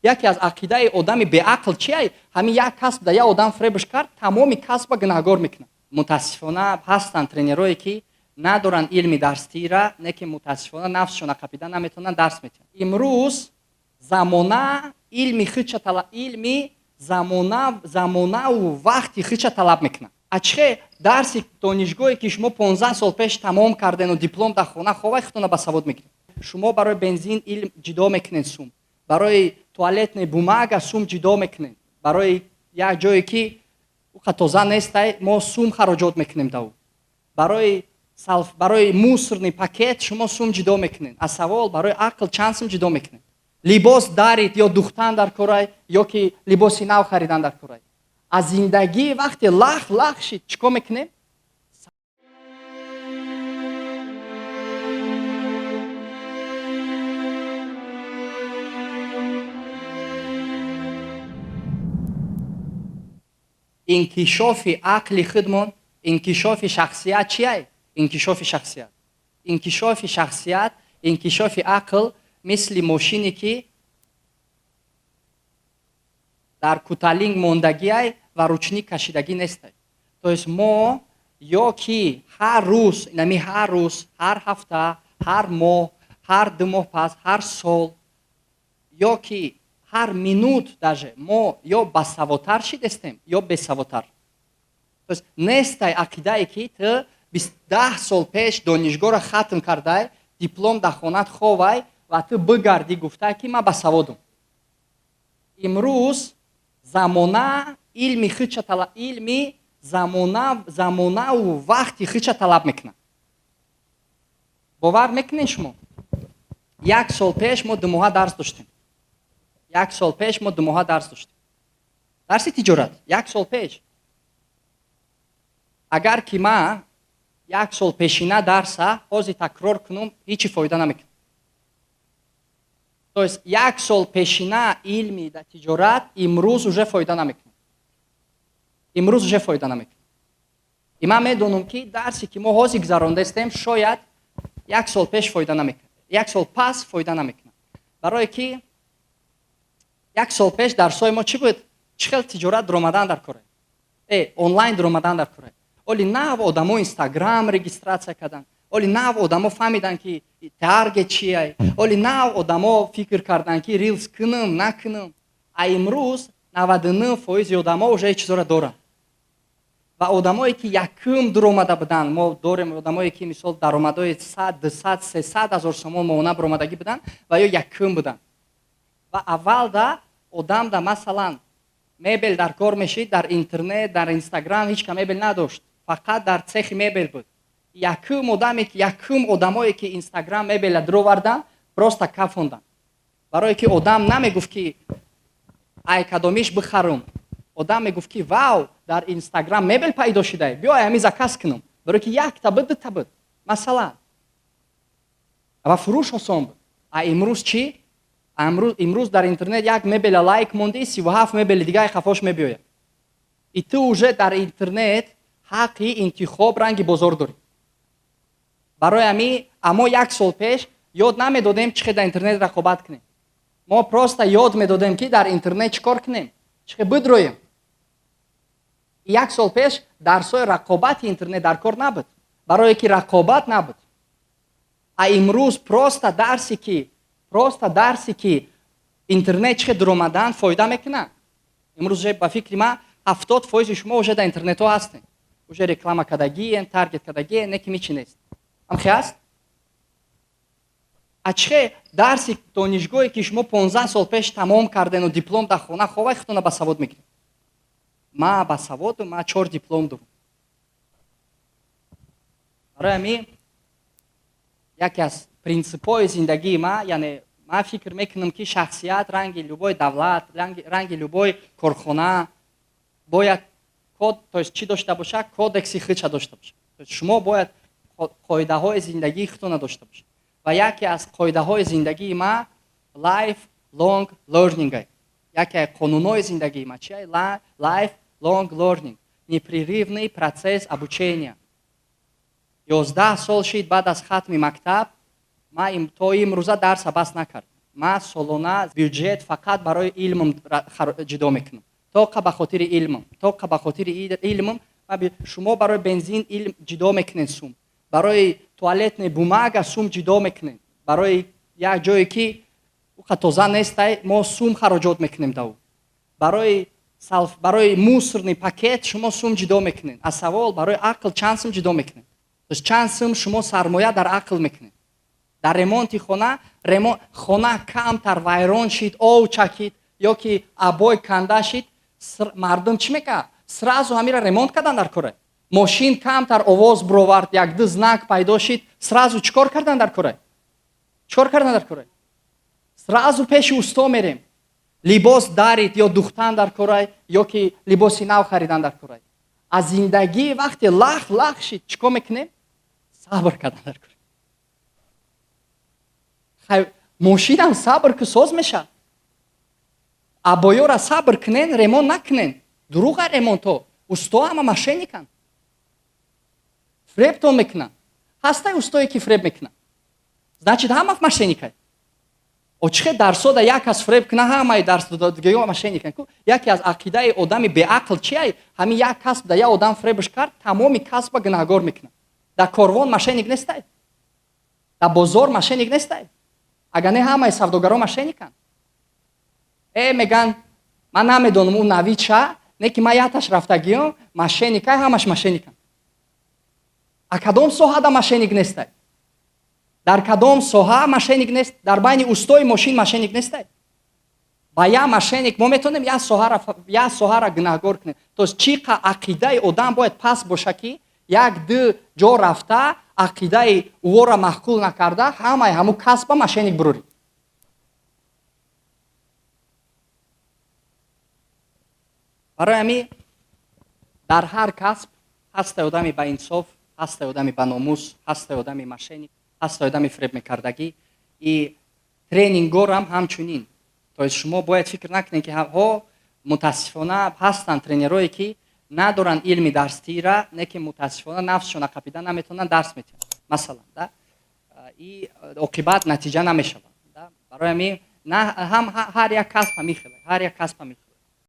Яке аз ақидаи одами беақл чия? Ҳамин як касб да як одам фиребш кард, тамоми касба гунаҳгор мекунад. Мутаассифона, ҳастанд тренерое, ки надоранд илми дарсдиҳира, не ки мутаассифона нафсшона қапида наметавонанд, дарс метиҳанд. Имрӯз замона илми худша, илми замона, замонаву вақти худша талаб мекунад. А чихе дарси донишгоҳе, ки шумо 15 сол пеш тамом кардену диплом дар хона ховай, худтона ба савод мекунед? Шумо барои бензин илм ҷидо мекунед, сум барои туалетная бумага сум ҷидо мекунед, барои як ҷое, ки уқа тоза нестай, мо сум хароҷот мекунем да барои барои мусорный пакет шумо сум ҷидо мекунед. А савол: барои ақл чанд сум ҷидо мекунед? Либос дарид ё духтан дар корай, ё ки либоси нав харидан дар корай. Аз зиндагӣ вақте лах лах шид, чӣ кор мекунем? Инкишофи ақли худмон, инкишофи шахсият чия? Инкишофи шахсият, инкишофи шахсият, инкишофи ақл мисли мошине, ки дар куталинг мондагиай ва ручник кашидагӣ нестай. То есть мо ё ки ҳар рӯз, инами ҳар рӯз, ҳар ҳафта, ҳар моҳ, ҳар 2 моҳ пас, ҳар сол ё ки ҳар минут даже мо ё басаводтар шидестем, ё бесаводтар. То есть нестай ақидае, ки ту 10 сол пеш донишгоҳро хатм кардай, диплом дар хонат ховай ва ту бигардӣ гуфтай, ки ман басаводум. Имрӯз замона илми худша, илми замона, замонаву вақти худша талаб мекунад. Бовар мекунед шумо, як сол пеш мо 2 моҳа дарс доштем? Як сол пеш мо 2 моҳа дарс доштем, дарси тиҷорат, як сол пеш. Агар ки ман як сол пешина дарса ҳозир такрор кунум, ҳечи фоида намекунам. То есть як сол пешина илми тиҷорат имрӯз уже фоида намекунад, имрӯз уже фоида намекунад. И ман медонам, ки дарсе, ки мо ҳозир гузарондастем, шояд як сол пеш фоида намекунад, як сол пас фоида намекунад. Барое ки як сол пеш дарсҳои мо чӣ буд? Чӣ хел тиҷорат дуромадан дар кора, онлайн дуромадан дар кора. Оли нав одамо Инстаграм регистрация карданд, оли нав одамо фаҳмиданд, ки таргет чия, оли нав одамо фикр карданд, ки рилс кунам, накунам. А имрӯз 99 фоизи одамо уже чизоро доранд. Ва одамое, ки якум дуромада буданд, мо дорем одамое, ки мисол даромадҳои 100, 200, 300 ҳазор сомон моҳона баромадагӣ буданд ва ё якум буданд. Ва аввалда одамда, масалан, мебел дар кор мешид, дар интернет, дар Инстаграм ҳеч ка мебел надошт, фақат дар цехи мебел буд. Якум одаме, якум одамое, ки Инстаграм мебела дуроварданд, просто кафонданд. Барое ки одам намегуфт, ки ай кадомиш бихарум, одам мегуфт, ки вау, дар Инстаграм мебел пайдо шидае, биё ҳами заказ кунам. Барое ки якта буд, дута буд, масалан, ва фурӯш осон буд. А имрӯз чӣ? Имрӯз дар интернет як мебела лайк монди, 37 мебели дигаи хафош мебиёяд, и ту уже дар интернет ҳаққи интихоб ранги бозор дорӣ. Барои ҳами амо як сол пеш ёд намедодем, чӣ хел дар интернет рақобат кунем. Мо просто ёд медодем, ки дар интернет чӣ кор кунем, чӣ хел бидроем. Як сол пеш дарсҳои рақобати интернет дар кор набуд, барое ки рақобат набуд. А имрӯз просто дарси ки интернет чӣ хел дуромадан фоида мекунад. Имрӯз, ба фикри ман, 70 фоизи шумо уже дар интернетҳо ҳастем, уже реклама кардагиен, таргет кардагиен, не ки мичи нест. Ҳамхе аст? А чихе дарси донишгоҳе, ки шумо 15 сол пеш тамом кардену диплом дар хона ховай, худтона ба савод мекунед? Ма ба саводу, ма чор диплом дорам. Барои ҳамин яке аз принсипҳои зиндагии ма, яъне ман фикр мекунам, ки шахсият ранги любой давлат, ранги любой корхона бояд код, то есть чӣ дошта бошад? Кодекси худша дошта бошад. Шумо бояд қоидаҳои зиндагии худтона дошта бошед. Ва яке аз қоидаҳои зиндагии ма life long learning. Яке аз қонунҳои зиндагии ма чи? Life long learning, непрерывный процесс обучения. 11 сол шид баъд аз хатми мактаб, ман то имрӯза дарса бас накардам. Ман солона бюджет фақат барои илмам ҷудо мекунам. Тоқа ба хотири илмам, тоқа ба хотири илмам. Шумо барои бензин илм ҷудо мекунед сум, барои туалетная бумага сум ҷудо мекунед, барои як ҷое ки уқа тоза нестай, мо сум хароҷот мекунем дав. Барои мусорный пакет шумо сум ҷудо мекунед. А савол, барои ақл чанд сум ҷудо мекунед? Чанд сум шумо сармоя дар ақл мекунед? Дар ремонти хона, хона камтар вайрон шид, ов чакид ё ки обой канда шид, мардум чӣ мекард? Сразу ҳамира ремонт кардан дар кора. Мошин камтар овоз бировард, якду знак пайдо шид, сразу чӣ кор кардан дар кора? Чӣ кор кардан дар кора? Сразу пеши усто мерем. Либос дарид ё духтан дар корай, ё ки либоси нав харидан дар корай. Аз зиндагӣ вақте лах лах шид, чӣ кор мекунем? Сабр кардан дар кора. Мошинам сабр ку, соз мешавад. Обоёра сабр кунен, ремонт накунен. Дурӯға ремонто. Усто ҳама мошенниканд, фребтон мекунанд. Ҳастай устое ки фреб мекунанд? Значит, ҳама мошенникай. Очхе дарсода як кас фреб куна, ҳамаи дарсдодагиҳо мошенниканд ку? Яке аз ақидаи одами беақл чиай? Ҳамин як касб да як одам фребш кард, тамоми касба гунаҳгор мекунад. Дар корвон мошенник нестай, дар бозор мошенник нестай. Агар не, ҳамаи савдогаро мошенниканд. Меган, ман намедонам, ӯ нави ча не ки ман яташ рафтагиём, мошенникай, ҳамаш мошенниканд. А кадом соҳада мошенник нестай? Дар кадом соҳа мошенник нест? Дар байни устои мошин мошенник нестай? Ба як мошенник мо метавонем як соҳара гунаҳгор кунем. То есть чӣ қа ақидаи одам бояд паст боша, ки як ду ҷо рафта, ақидаи ӯора маъқул накарда, ҳамаи ҳамун касба мошенник бурорӣ? Барои ҳамин дар ҳар касб ҳастай одами баинсоф, ҳастай одами баномус, ҳастай одами мошенник, ҳастай одами фреб мекардагӣ. И тренингорам ҳамчунин. То есть шумо бояд фикр накунед, ки ҳо, мутаассифона, ҳастанд тренерое, ки надоранд илми дарстира, не ки мутаассифона нафсшона қапида наметавонанд, дарс метиҳанд, масалан, да, и оқибат натиҷа намешавад. Барои ҳамин ҳам ҳар як касб ҳамин хела, ҳар як касб ҳамин.